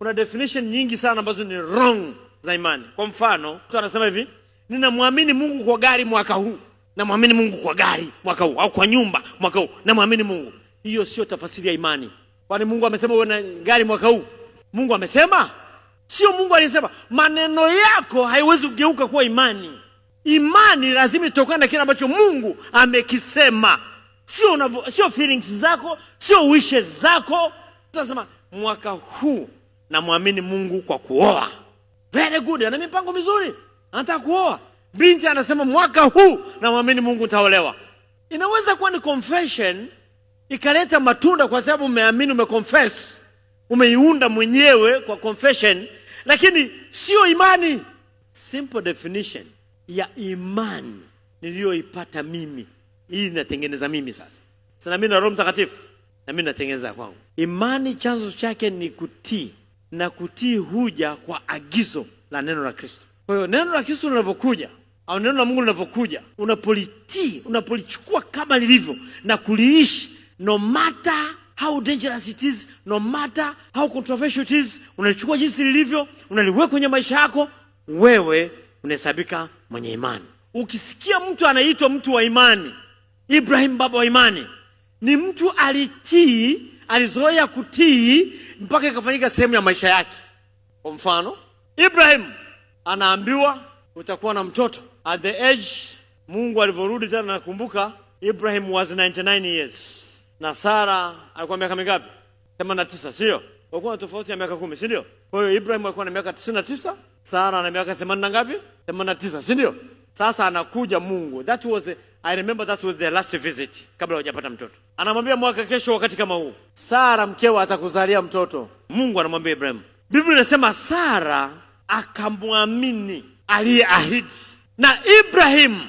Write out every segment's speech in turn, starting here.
Kuna definition nyingi sana ambazo ni wrong za imani. Kwa mfano, mtu anasema hivi, ninamwamini Mungu kwa gari mwaka huu, namwamini Mungu kwa gari mwaka huu, au kwa nyumba mwaka huu, namwamini Mungu. Hiyo sio tafasiri ya imani. Kwani Mungu amesema uwe na gari mwaka huu? Mungu amesema? Sio Mungu aliyesema. Maneno yako haiwezi kugeuka kuwa imani. Imani lazima itokane na kile ambacho Mungu amekisema, sio feelings zako, sio wishes zako. Tunasema mwaka huu namwamini Mungu kwa kuoa. Very good, ana mipango mizuri, anataka kuoa. Binti anasema mwaka huu namwamini Mungu nitaolewa. Inaweza kuwa ni confession ikaleta matunda kwa sababu umeamini, umeconfess, umeiunda mwenyewe kwa confession, lakini sio imani. Simple definition ya imani niliyoipata mimi, hii natengeneza mimi sasa. Sasa mimi na Roho Mtakatifu na mimi natengeneza kwangu. Imani chanzo chake ni kutii, na kutii huja kwa agizo la neno la Kristo. Kwa hiyo neno la Kristo linavyokuja au neno la Mungu linavyokuja, unapolitii, unapolichukua kama lilivyo na kuliishi, no matter how dangerous it is, no matter how controversial it is, unalichukua jinsi lilivyo, unaliweka kwenye maisha yako, wewe unahesabika mwenye imani. Ukisikia mtu anaitwa mtu wa imani, Ibrahim baba wa imani, ni mtu alitii, alizoea kutii mpaka ikafanyika sehemu ya maisha yake. Kwa mfano, Ibrahim anaambiwa utakuwa na mtoto at the age, Mungu alivyorudi tena, nakumbuka Ibrahim was 99 years na Sara alikuwa miaka mingapi? 89, sio? Walikuwa na tofauti ya miaka 10, si ndio? Kwa hiyo Ibrahim alikuwa na miaka 99, Sara ana miaka 80 na ngapi? 89, si ndio? Sasa anakuja Mungu. That was I remember that was the last visit kabla hajapata mtoto. Anamwambia mwaka kesho wakati kama huu, Sara mkewe atakuzalia mtoto. Mungu anamwambia Ibrahim. Biblia inasema Sara akamwamini aliyeahidi. Na Ibrahim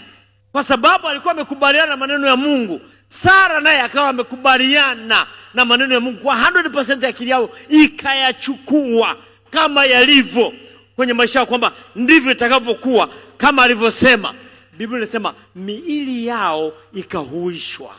kwa sababu alikuwa amekubaliana na maneno ya Mungu, Sara naye akawa amekubaliana na maneno ya Mungu kwa 100% ya akili yao ikayachukua kama yalivyo kwenye maisha yao, kwamba ndivyo itakavyokuwa kama alivyosema. Biblia inasema miili yao ikahuishwa.